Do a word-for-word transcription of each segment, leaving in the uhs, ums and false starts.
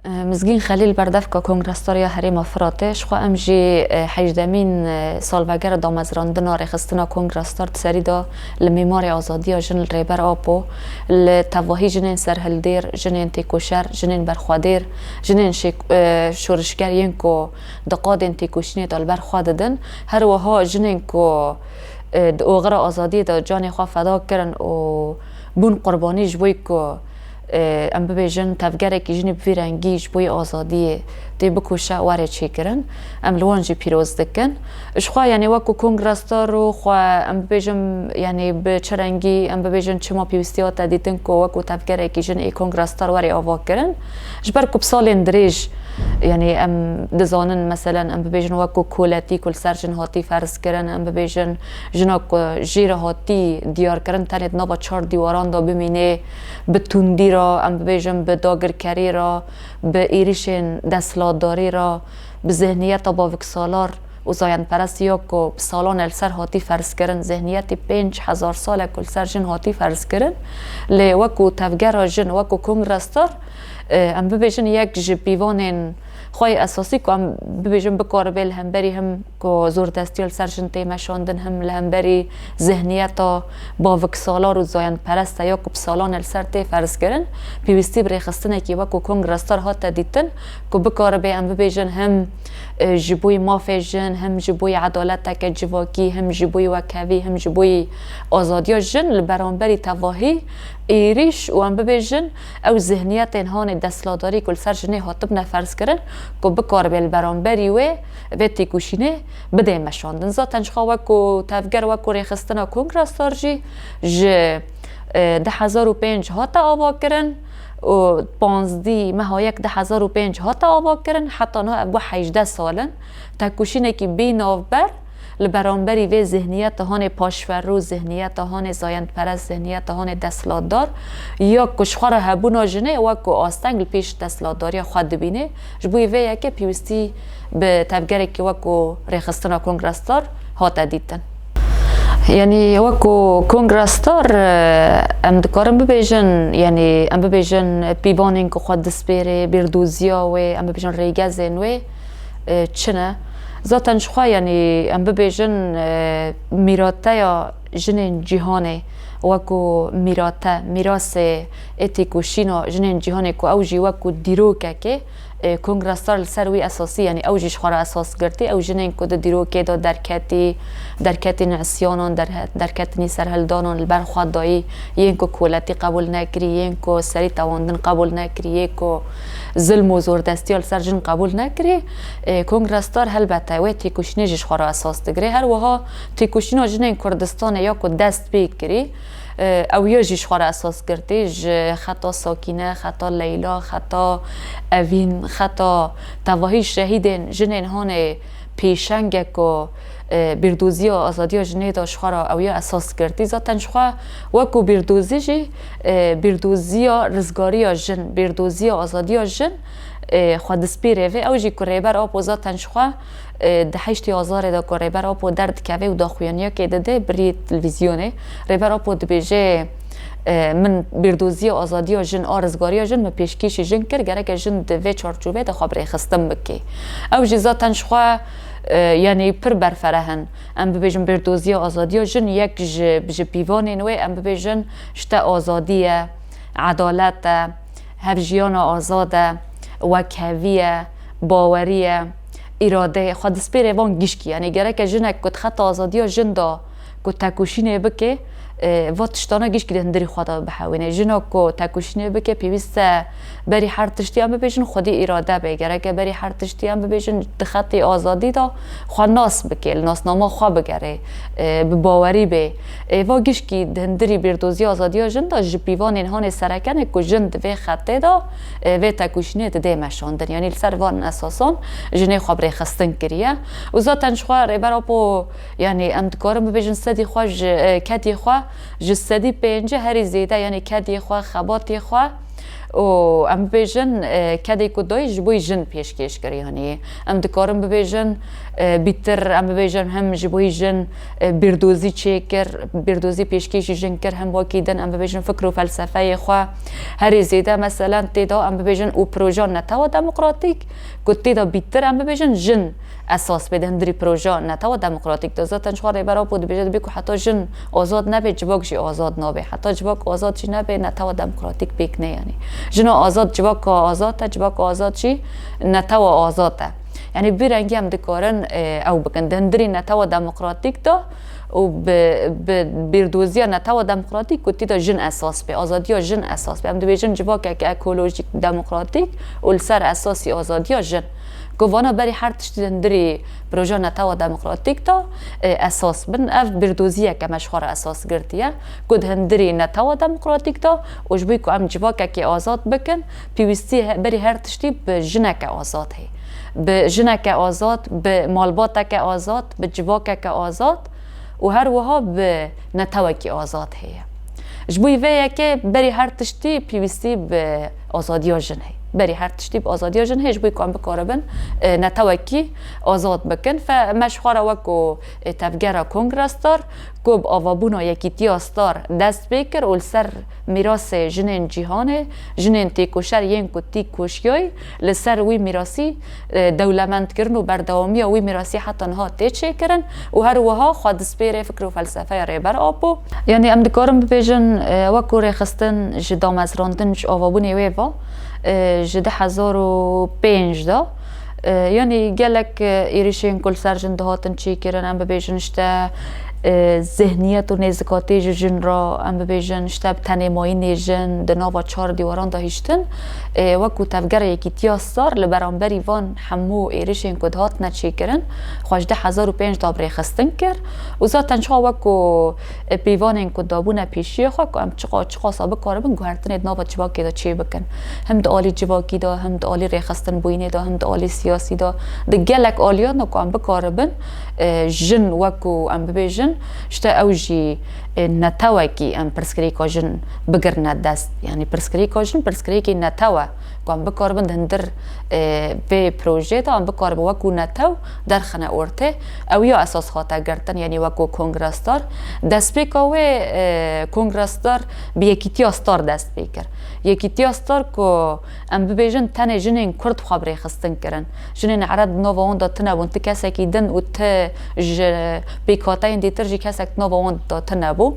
Mizgîn Xelîl berdevka Kongrestar ya Herêma Firatê, ji xwe em jî, e, hejdemîn, e, salvegera damezrandina rêxistina Kongrestar di serî de li Mîmarê Azadiya Jin li Rêber Apo, li tevahî jinên serhildêr, jinên têkoşer, jinên berxwedêr, jinên şêk-, e, şorişger yên ku di qadên têkoşînê de li ber xwe didin, her wiha jinên ku, e, di oxira azadiyê de canê xwe feda kirin û bûn qurbanî ji bo ku, e, em bibêjin, tevgerekî jinî bi vî rengî ji bo yê azadiyê tê bikoşe, were çêkirin. Em li wan jî pîroz dikin. Ji xwe, yanî, wekû Kongrestar û xwe, em bibêjin, yanî, bi çi rengî, em bibêjin, çima pêwîstî hate dîtin ku wekû tevgerekî jin ê Kongrestar were avakirin? Ji ber ku bi salên dirêj, yanî, em dizanin, meselen, em bibêjin, wekû koletî ku li ser jin hatî ferz kirin, em bibêjin, jina ku jê re hatî diyarkirin tenê di nava çar dîwaran de bimîne, bi tundî re, em bibêjin, bi dagirkerî re, bi êrîşên desthilatdarî re, bi zihniyeta baviksalar û zayendperest ya ku bi salan e li ser hatî ferzkirin, zihniyetê pênc hezar sal e ku li ser jin hatî ferzkirin. Lê wekû tevgera jin, wekû Kongrestar, e, em bibêjin, yek ji pîvanên xwe yê esasî ku em bibêjin bikaribe li hemberî him ku zordestiya li ser jin tê meşandin, him li hemberî zihniyeta baviksalar û zayendperest e ya ku bi salan e li ser tê ferzkirin, pêwîstî bi rêxistinekî wekû Kongrestar hate dîtin ku bikaribe, em bibêjin, him, e, ji bo yê mafê jin, him ji bo yê edaleteke civakî, him ji bo yê wekhevî, him ji bo yê azadiya jin li beramberî tevahî êrîş û, em bibêjin, ew zihniyetên hanê desthilatdarî ku li ser jinê hatibine ferzkirin, ku bikaribe li beramberî wê, vê têkoşînê bidê meşandin. Zaten ji xwe wekû tevger, wekû rêxistina Kongrestar jî ji, e, du hezar û pênc hate avakirin û panzdî meha yek du hezar û pênc hate avakirin. Heta niha ev bû hejdeh sal in. Têkoşînekî bê navber li beramberî vê zihniyeta hanê paşverû, zihniyeta hanê zayendperest, zihniyeta hanê desthilatdar ya ku ji xwe re hebûna jinê wekû asteng li pêş desthilatdariya xwe dibîne. Ji bo vê yekê pêwîstî bi tevgerekî wekû rêxistina Kongrestar hate dîtin. Yanî wekû Kongrestar, e, em dikarin bibêjin, yanî em bibêjin pîvanên ku xwe dispêrê, bîrdoziya wê, em bibêjin rêgezên wê, e, çi ne? Zaten ji xwe, yanî em bibêjin, e, mîrateya jinên cîhanê wekû mîrate, mîrasê ê têkoşîna jinên cîhanê ku ew jî wekû dîrokekê, e, Kongrestar li ser wî esasî, yanî ew jî ji xwe re esas girtî, ew jinên ku di dîrokê de derketî, derketî nisyanan, derhe-, derketinî serhildanan li ber xwe dayî, yên ku koletî qebûl nekirî, yên ku serî tewandin qebûl nekirî, yê ku zilm û zordestiya li ser jin qebûl nekirî, e, Kongrestar helbete wê têkoşînê jî ji xwe re esas digire. Her wiha têkoşîna jinên Kurdistanê ya ku dest pê kirî, e, ew ya jî ji xwe re esas girtî, ji xeta Sakîne, xeta Leyla, xeta Evîn, xeta tevahî şehîdên jinên hanê pêşenge ku, e, bîrdoziya azadiya jinê de ji xwe re ew ya esas girtî. Zaten ji xwe wekû bîrdozî jî, e, bîrdoziya rizgariya jin, bîrdoziya azadiya jin, e, xwe dispêre vê. Ew jî ku Rêber Apo zaten ji xwe, e, di heştê Azarê de ku Rêber Apo derdikeve û daxuyaniyekê dide birî televîzyonê, Rêber Apo dibêje, e, min bîrdoziya azadiya jin, a rizgariya jin min pêşkêşî jin kir, gereke jin di vê çarçovê de xwe bi rêxistin bike. Ew jî zaten ji xwe, e, yanî pir berfereh in. Em bibêjin bîrdoziya azadiya jin yek ji, ji pîvanên wê, em bibêjin, ji te azadî ye, edalet e, hevjiyana azad e, wekhevî ye, bawerî ye, îrade ye. Xwe dispêrê van gişkî. Yanî gereke jinek ku di xeta azadiya jin de ku tekoşînê bike, e, va tiştana gişkî di hundirî xwe de bihewîne. Jina ku tekoşînê bike, pêwîst e berî her tiştî em bibêjin xwedî îrade be. Gereke berî her tiştî em bibêjin di xetê azadî de xwe nas bike, li nasnama xwe bigere, e, bi bawerî be. E, va gişkî di hundirî bîrdoziya azadiya jin de ji pîvanên hanê sereke ne ku jin di vê xetê de, e, vê tekoşînê didê meşandin. Yanî li ser van esasan jinê xwe bi rêxistin kiriye. Û zaten ji xwe Rêber Apo, yanî em dikarin bibêjin sedî xwe ji, e, kedî xwe ji sedî pêncî herî zêde, yanî kedî xwe, xebatê xwe û em bibêjin, e, kedê ku dayî ji bo jin pêşkêş kir, yanî em dikarin bibêjin, e, bîtir, em bibêjin hem ji bo jin, e, bîrdozî çêkir, bîrdozî pêşkêşî jin kir, hem wekî din em bibêjin fikr û felsefeyê xwe herî zêde, meselen, tê de em bibêjin û proja netewa demokratîk ku tê de bîtir em bibêjin jin esas bê di hundirî proja netewa demokratîk de. Zaten ji xwe Rêber Apo dibêje, dibê ku heta jin azad nebe, civak jî azad nabe. Heta civak azad jî nebe, netewa demokratîk pêk ne yanî. Jina azad civaka azad e, civaka azad jî netewa azad e. Yanî bi vî rengî em dikarin, e, ew bikin. Di hundirî netewa demokratîk de û bi, bi bîrdoziya netewa demokratîk ku tê de jin esas be, azadiya jin esas be. Em dibêjin civakeke ekolojîk, demokratîk û li ser esasî azadiya jin. Ku vana berî her tiştî di hundirî proja netewa demokratîk de, e, esas bin. Ev bîrdoziyeke me ji xwe re esas girtiye, ku di hundirî netewa demokratîk de û ji bo ku em civakekê azad bikin, pêwîstî he-, berî her tiştî bi jineke azad heye. Bi jineke azad, bi malbateke azad, bi civakeke azad û her wiha bi netewekî azad heye. Ji bo vê yekê berî her tiştî pêwîstî bi azadiya jin heye. Berî her tiştî bi azadiya jin heye, ji bo ku em bikaribin, e, netewekî azad bikin. Fe-, me ji xwe re wek ku, e, tevgera Kongra Star ku bi avabûna Yekîtiya Star dest pê kir û li ser mîrasê jinên cîhanê, jinên têkoşer yên ku tî koşiyayî, li ser wî mîrasî, e, dewlemendkirin û berdewamiya wî mîrasî heta niha tê çêkirin û her wiha xwe dispêrê fikr û felsefeya Rêber Apo. Yanî em dikarin bibêjin, e, wek ku rêxistin ji damezrandin, ji avabûnê wê ve, e, ji du hezar û pênc de, e, yanî gelek, e, êrişên ku li ser jin dihatin çêkirin, em bibêjin işte, e, zihniyet û nêzikatî ji jin re, em bibêjin işte bi tenê mayînê jin di nava çar dîwaran de hiştin. E, wek ku tevgera Yekîtiya Star li beramberî van hemû êrişên ku dihatine çêkirin, xwe ji du hezar û pênc de bi rêxistin kir û zaten çawa wek ku, e, pîvanên ku dabûne pêşiyê xwe ku em çiqa, çiqasa bikaribin guhertinê di nava civakê de çê bikin. Him di alî civakî de, him di alî rêxistinbûyînê de, him di alî siyasî de, di gelek aliyan de ku em bikaribin, e, jin wek ku em bibêjin, işte ew jî, e, netewekî em pirsgirêka jin bigirine dest. Yanî pirsgirêka jin, pirsgirêkê netew e. Ku em bikaribin di hundir, e, vê projeyê de em bikaribin wekû netew derxine ortê. Ew ya esas hate girtin, yanî wekû Kongra Star. Destpêka wê, e, Kongra Star bi Yekîtiya Star dest pê kir. Yekîtiya Star ku em bibêjin tenê jinên Kurd xwe bi rêxistin kirin. Jinên Ereb di nava wan de tune bûn, ti kesekî din û ti ji pêkhateyên dîtir jî kesek di nava wan de tune bû.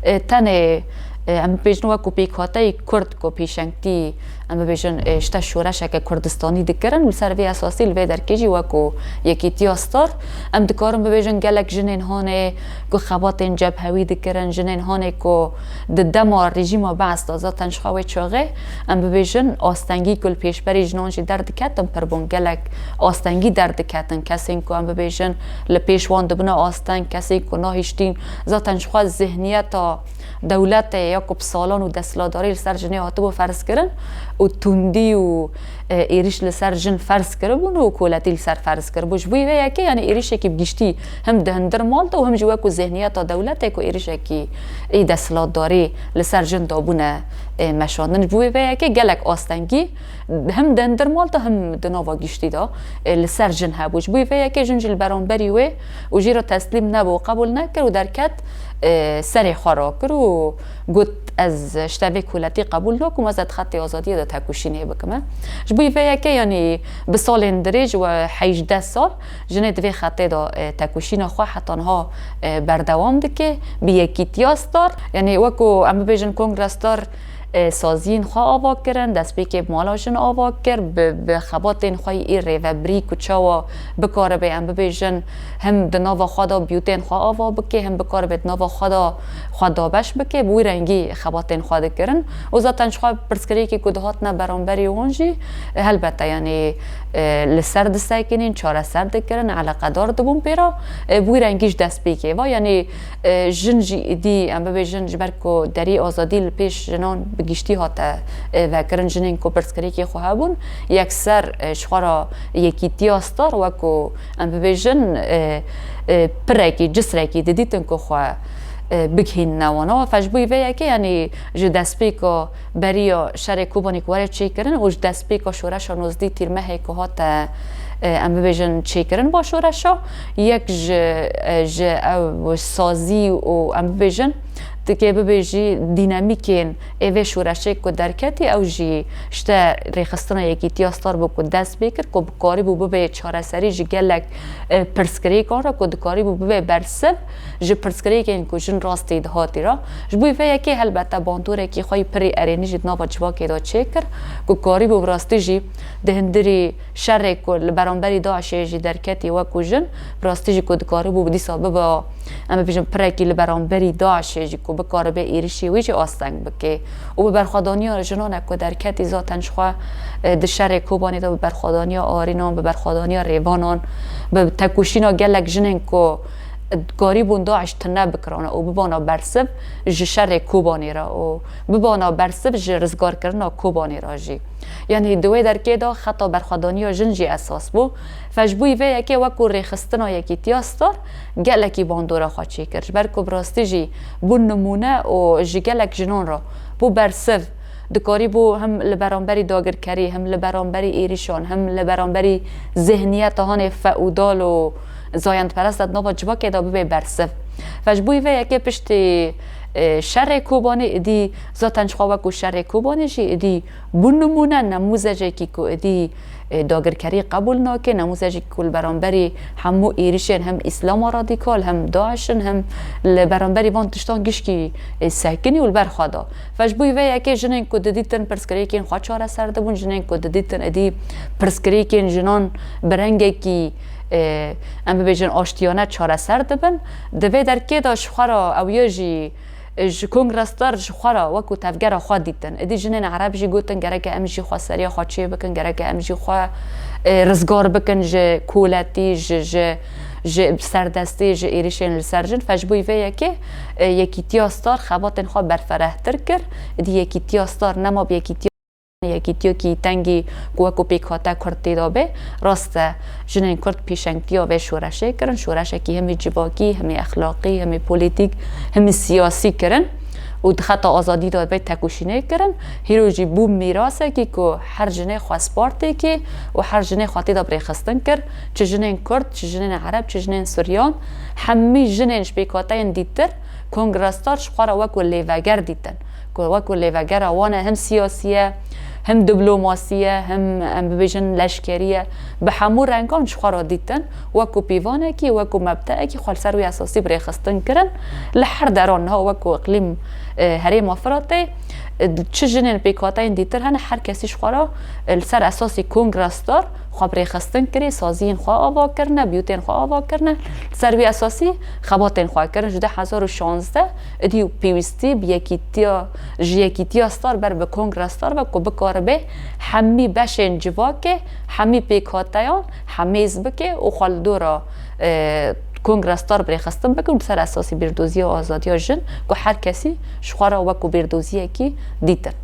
E, tenê, e, em bibêjin wekû pêkhateyî Kurd ku pêşengtî, em bibêjin, e, işte şoreşeke Kurdistanî dikirin, li ser vê esasî li vê derkê jî wekû Yekîtiya Star, em dikarin bibêjin gelek jinên hanê ku xebatên cebhewî dikirin, jinên hanê ku di dema rejîma Bees de zaten ji xwe wê çaxê, em bibêjin, astengî ku li pêşberî jinan jî derdiketin pir bûn, gelek astengî derdiketin, kesên ku em bibêjin li pêş wan dibine asteng, kesên ku nahiştîn, zaten ji xwe zihniyeta dewletê ya ku bi salan û desthilatdarî li ser jinê hatibû ferzkirin û tundî û, e, êrîş li ser jin ferz kiribûn û koletî li ser ferz kiribû. Ji bo vê yekê, yanî êrîşekî bi giştî him di hundir mal de û him jî wekû zihniyeta dewletê ku êrîşekî ê desthilatdarî li ser jin dabûne, e, meşandin. Ji bo vê yekê gelek astengî him di hundir mal de him di nava giştî de, e, li ser jin hebû. Ji bo vê yekê jin jî li beramberî wê û jê re teslîm nebû, qebûl nekir û derket, e, serê xwe rakir û got, ez işte vê koletî qebûl nakim, ez di xetê azadiyê de tekoşînê bikim. Ji bo vê yekê, yanî bi salên dirêj û heyjdeh sal jinê di vê xetê de, e, tekoşîna xwe heta niha, e, berdewam dike, bi Yekîtiya Star. Yanî wekû em bibêjin Kongra Star, e, saziyên xwe ava kirin, destpêkê bi mala jin ava kir, bi, bi xebatên xwe yî rêvebirî ku çawa bikaribe, em bibêjin, him di nava xwe de biyûtên xwe ava bike, him bikaribe di nava xwe de xwe dabeş bike, bi wî rengî xebatên xwe dikirin. Û zaten ji xwe pirsgirêkê ku dihatine beramberî wan jî, e, helbete, yanî, e, li ser disekinîn, çareser dikirin, eleqedar dibûn pê re, e, bi wî rengî ji destpêkê ve, yanî, e, jin jî îdî, em bibêjin, ji ber ku derî azadî li pêş jinan bi giştî hate, e, vekirin, jinên ku pirsgirêkê xwe hebûn, yekser, e, ji xwe re Yekîtiya Star wekû, em bibêjin, e, e, pirekî, cisrekî didîtin ku xwe, e, bigihînine wana. Fe ji bo vê yekê, yanî ji destpêka beriya şerê Kobanê ku were çêkirin û ji destpêka şoreşa nozdî tîrmehê ku hate, e, em bibêjin çêkirin ba şoreşa, yek ji, e, ji ew sazî û em bibêjin, dikê bibêjî dînamîkên ê vê şoreşê ku derketî, ew jî işte rêxistina Yekîtiya Star bû ku dest pê kir, ku bikarîbû bibe çareserî ji gelek, e, pirsgirêkan re, ku dikarîbû bibe bersiv ji pirsgirêkên ku jin rastî dihatî re. Ji bo vê yekê helbete bandoreke xwe yî pirî erênî jî di nava civakê de çêkir, ku karîbû bi rastî jî di hundirî şerê ku li beramberî DAIŞê jî derketî wekû jin, bi rastî jî ku dikarîbû dîsa bibe, em bibêjin, pirekî li beramberî DAIŞê jî ku bikaribe êrişî wî jî asteng bike. Û bi berxwedaniya jinan e ku derketî zaten ji xwe, e, di şerê Kobanê de bi berxwedaniya arînan, bi berxwedaniya rêvanan, bi tekoşîna gelek jinên ku karîbûn DAIŞ tune bikirane û bibana bersiv ji şerê Kobanê re û bibana bersiv ji rizgarkirina Kobanê re jî. Yanî di wê derkê de xeta berxwedaniya jin jî esas bû. Fe ji bo vê yekê wekû rêxistina Yekîtiya Star gelekî bandora xwe çêkir. Ji ber ku bi rastî jî bû nimûne û ji gelek jinan re bû bersiv. Dikarîbû him li beramberî dagirkerî, him li beramberî êrîşan, him li beramberî zihniyeta hanê feodal û zayendperest de di nava civakê de bibe bersiv. Fe ji bo vê yekê piştî, e, şerê Kobanê êdî zaten ji xwe wekû şerê Kobanê jî êdî bû nimûne, nemûzecekî ku êdî, e, dagirkerî qebûl nake, nemûzecekî ku li beramberî hemû êrişên hem Îslama radîkal, hem DAIŞ in, hem li beramberî van tiştan gişkî, e, sekinî û li ber xwe da. Fe ji bo vê yekê jinên ku didîtin pirsgirêkên xwe çareser dibûn, jinên ku didîtin êdî pirsgirêkên jinan bi rengekî, e, em bibêjin aştiyane çareser dibin. Di vê derkê de ji xwe re ew ya jî, e, ji Kongra Star ji xwe re wekû tevgera xwe dîtin. Êdî jinên Ereb jî gotin gereke em jî xweseriya xwe çê bikin, gereke em jî xwe, e, rizgar bikin ji koletî, ji, ji, ji serdestî, ji êrişên li ser jin. Fe ji bo vê yekê, e, Yekîtiya Star xebatên xwe berferehtir kir. Êdî Yekîtiya Star nema bi Yekîtiya Yekîtiyekî tengî ku wekû pêkhate Kurd tê de bê, rast e, jinên Kurd pêşengtiya vê şoreşê kirin, şoreşekî hemî civakî, hemî exlaqî, hemî polîtîk, hemî siyasî kirin û di xeta azadî de bê tekoşînê kirin. Hîro jî bû mîrasekî ku her jinê xwespartêkê û her jinê xwe tê de bi rêxistin kir, çi jinên Kurd, çi jinên Ereb, çi jinên Suryan, hemî jinên ji pêkhateyên dîtir Kongra Star ji xwe re wekû lêveger dîtin. Ku wekû lêvegera wan e, him siyasî ye, him diplomasî ye, him, em bibêjin, leşkerî ye. Bi hemû rengan ji xwe re dîtin, wekû pîvanekî, wekû mebdeekî xwe li ser wî esasî bi rêxistin kirin. Li her deran niha wekû iqlîm, e, herêma Firatê, e, çi jinên pêkhateyên dîtir hene, her kesî ji xwe re, e, li ser esasî Kongra Star xwe bi rêxistin kirî, saziyên xwe ava kirine, biyûtên xwe ava kirine. Li ser wî esasî xebatên xwe kirin. Ji du hezar û şazdeh êdî pêwîstî bi yekîtiya, ji Yekîtiya Star ber bi Kongra Star ve ku bikaribe hemî beşên civakê, hemî pêkhateyan hemêz bike û xwe li dora, e, Kongra Star bi rêxistin bikin û bi ser esasî bîrdoziya azadiya jin ku her kesî ji xwe re wekû bîrdoziyekî dîtin.